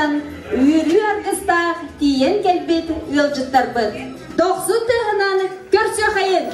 улууһуттан үөрүү аргыстаах тиийэн кэлбит ыалдьыттарбыт дохсун тыаһынан көрсүөхайын!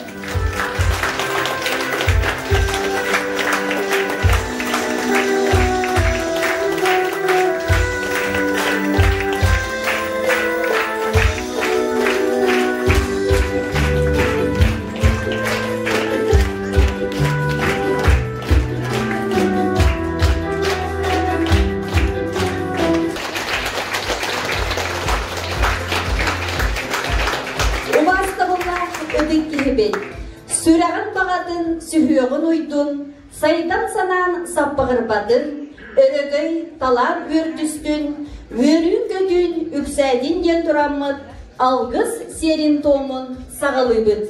Убаастабыллаах ытык киһибит, сүрэҕин баҕатын сүһүөҕүн уйдун, сайдан санаан саппаҕырбатын, өрөгөй талаан үөрдүстүн, үөрүүн-көтүүн үксээтин диэн тураммыт алгыс сиэрин-туомун саҕалыыбыт.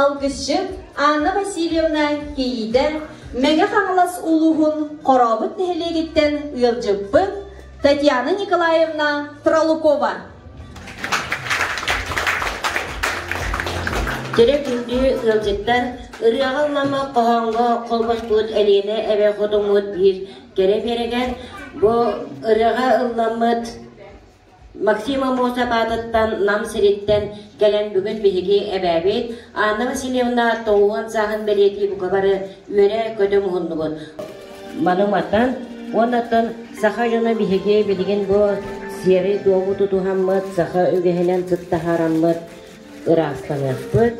Алгысчыт Анна Васильевна Кийиитэ Мэҥэ Хаҥалас улууһун Хорообут нэһилиэгиттэн ыалдьыппыт Татьяна Николаевна Тролукова. Кэрэ күндү ыалдьыттар, ырыаҕа ыллама хоһооҥҥо холбоспут Элиэнэ эбэ хотуммут биир кэрэ биэрэгэр бу ырыаҕа ылламмыт Максим Аммосов аатыттан Нам сириттэн кэлэн бүгүн биһиги эбээбит Анна Васильевна тоҕуһуон сааһын бэлиэтии бука бары үөрэ-көтө муһуннубут. Маны матан, уоннаттан саха дьоно биһиги билигин бу сиэри-туому тутуһаммыт, саха үгэһинэн сыттаһараммыт ыраастаныахпыт.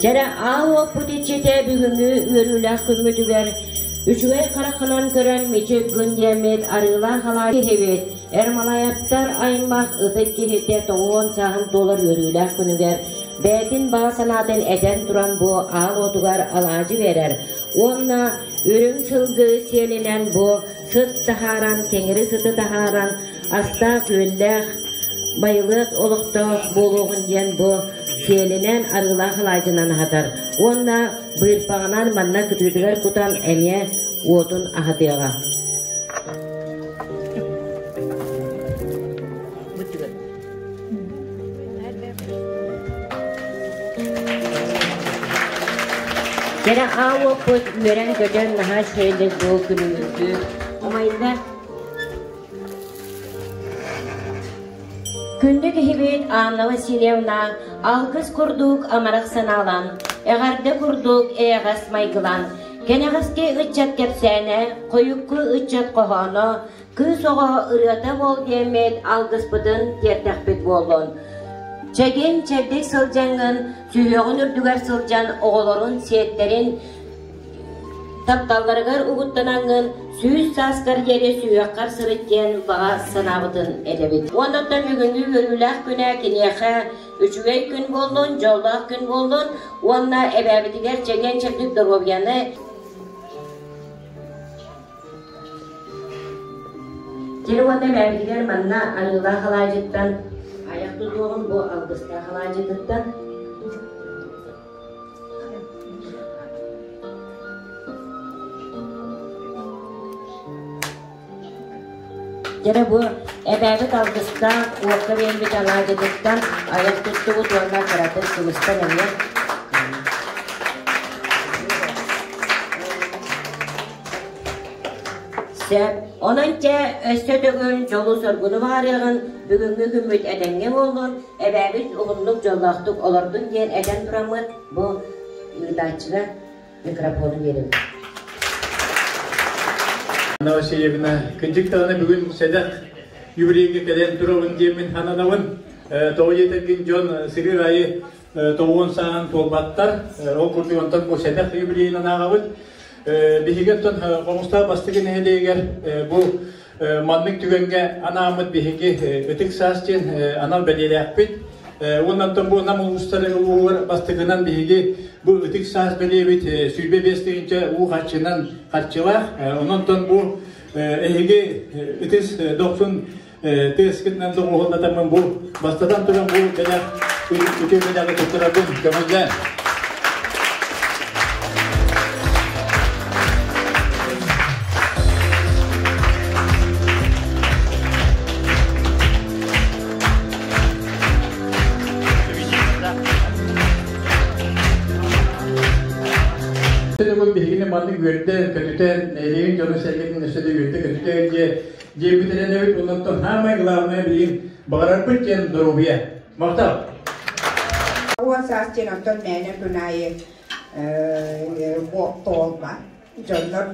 Чэрэ аал уоппут иччитэ бүгүҥҥү үөрүүлээх күммүтүгэр Үчүгэй хараххынан көрөн мичик гын диэммит арыылаах алаа киһибит, Эрмалаевтар аймах ытык киһитэ тоҕуон сааһын туолар үөрүүлээх күнүгэр бэйэтин баҕа санаатын этэн туран бу аал уотугар алаадьы биэрэр уонна үрүҥ сылгы сиэлинэн бу сыт таһааран, кэҥири сыты таһааран астаах-үөллээх байылыат олохтоох буолуоҕун диэн бу сиэлинэн арыылаах алаадьынан аһатар уонна быырпаҕынан манна кытыытыгар кутан эмиэ уотун аһатыаҕа. Кэрэ аауоппут үөрэн-көтөн наһаа үчүгэйдик бу күнүмүрдүү умайда. Күндү киһибит Анна Васильевна алгыс курдук амарах санаалан, эҕэрдэ курдук эйэҕэс майгылан, кэнэҕэски ыччат кэпсээнэ, хойукку ыччат хоһооно, кыыс оҕо ырыата буол диэммит алгыспытын тиэртэхпит буоллун. Чэгин чэбдик сылдьаҥҥын, сүһүөҕүн үрдүгэр сылдьан оҕолорун, сиэттэрин Тапталларыгар угуттанаҥҥын сүүс сааскар диэри сүһүөххэр сырыт диэн баҕа санаабытын этэбит. Уоннаттан бүгүҥҥү үөрүүлээх күнэ киниэхэ үчүгэй күн буоллун, дьоллоох күн буоллун уонна эбээбитигэр чэгиэн-чэбдик доруобуйаны Дьэ уонна эбээбитигэр манна арыылаах алаадьыттан айах тутуоҕун бу алгыстаах алаадьытыттан Дьэ бу эбээбит алгыстаах уокка биэрбит алаадьытыттан айах туттубут уонна кыратык кыбыстан эмиэ Сөп. Онон чэ, өссө төгүл дьолу-соргуну баҕарыаҕын, бүгүҥҥү күммүт этэҥҥэ буоллун, эбээбит уһуннук дьоллоохтук олордун диэн этэн тураммыт бу ыытааччыга микрофону биэрэбит. Анна Васильевна, кырдьык даҕаны бүгүн сэдэх юбилейга кэлэн турабын диэммин сананабын. Тоҕо диэтэргин дьон сырыы аайы тоҕуон сааһын туолбаттар. Ол курдук онтон бу сэдэх юбилейынан ааҕабыт. Биһиги оттон Хомустаах бастакы нэһилиэгэр бу маннык түгэҥҥэ анааммыт биһиги Ытык саас диэн анал бэлиэлээхпит. Уонна оттон бу Нам улуустары улууһугар бастакынан биһиги бу Ытык саас бэлиэбит 25 тыһыынча уу харчынан харчылаах. Онон бу эһиги ытыс дохсун тыаскытынан доҕуһуоллатаммын бу бастатан туран бу бэлэх үтүө бэлэҕи туттарабын көҥүллээн. маннык үөрдэн, көтүтэн, нэһилиэгин дьону-сэргэтин өссө да үөрдэ көтүтэн дьиэ дьиэбит эрэнэбит. Оннуттан самое главное билигин баҕарарбыт диэн доруобуйа. Махтал! Уон саас диэн онтон мээнэ күн аайы туолбат. Дьоннор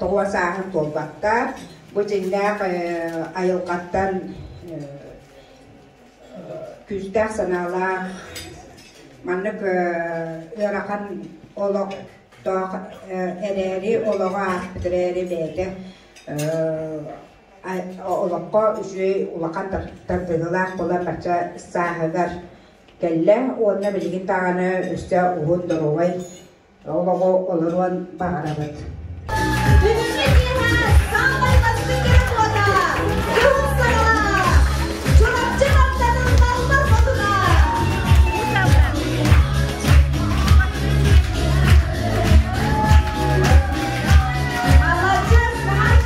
тоҕо сааһын туолбаттар. Бу дьиҥнээх айылҕаттан күүстээх санаалаах, маннык ыарахан олохтоох эрээри, олоҕу ааспыт эрээри бэйэтэ олоххо үчүгэй улахан тардыһыылаах буолан бачча сааһыгар кэллэ уонна билигин даҕаны өссө уһун доруобай олоҕу олоруон баҕарабыт. Бүгүҥҥү киэһэ саамай бастыҥ кэрэ куота, Кыһыл саҕала, Чурапчы Мантатын Далбар Хотуна! Маладьыас, наһаа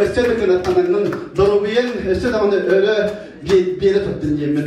Өссө да кынаттанаңын доруобуйаҥ өссө даҕаны өрө биэрэ турдун диэммин.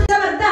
Барда!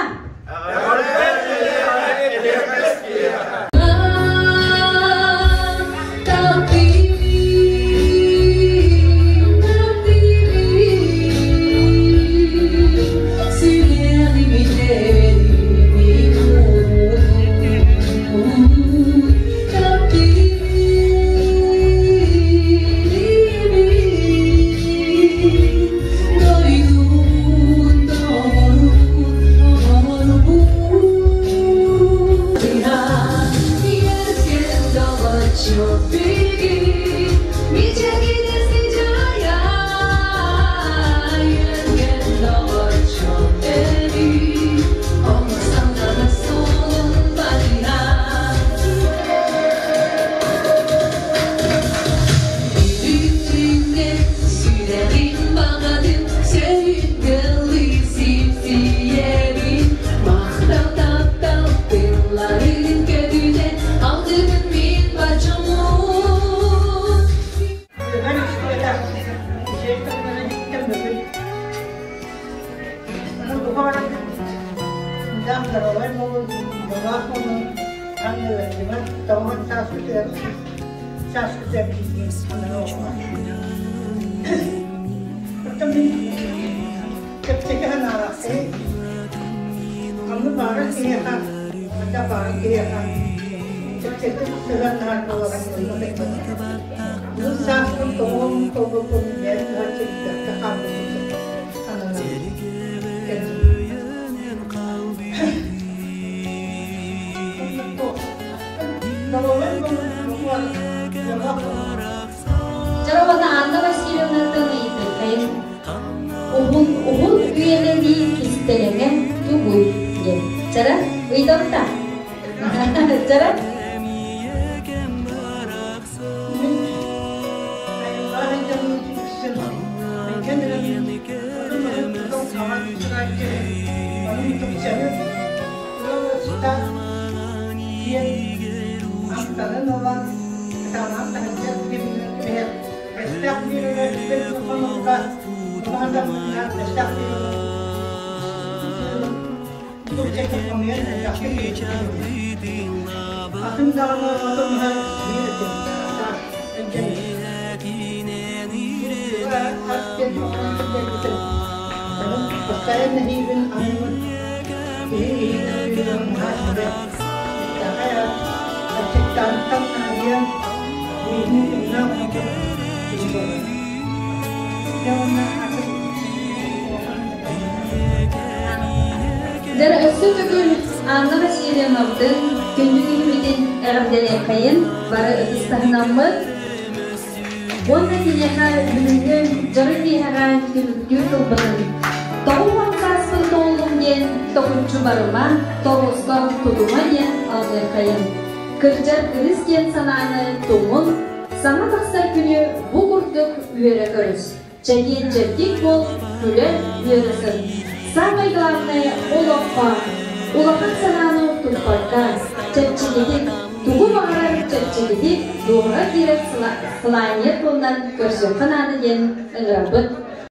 Дьоруобана Анна Васильевна. Дьара Атын даҕаны отон-маһы сиир этим. Дьэ, өссө төгүл Анна Васильевнабытын, күндү киһибитин эҕэрдэлиэххэйин, бары ытыстаһынаммыт. Уонна киниэхэ бүгүҥҥү дьоро киэһэҕэ түмүктүүр тылбытын тоҕус сааспын туоллум диэн токуччу барыма, тоҕуска тутума диэн алгыаххайын. Кырдьар кырыс диэн санааны тумун, саҥа тахсар күнү бу курдук үөрэ көрүс. Чэгиэн чэбдик буол, күлэ үөрэ сырыт. Самое главное олоххо улахан санааны туппакка, чэпчэкитик, тугу баҕарар чэпчэкитик дууһаҕа киирэр сылаанньыйар тылынан көрсүөххэ наада диэн ыҥырабыт.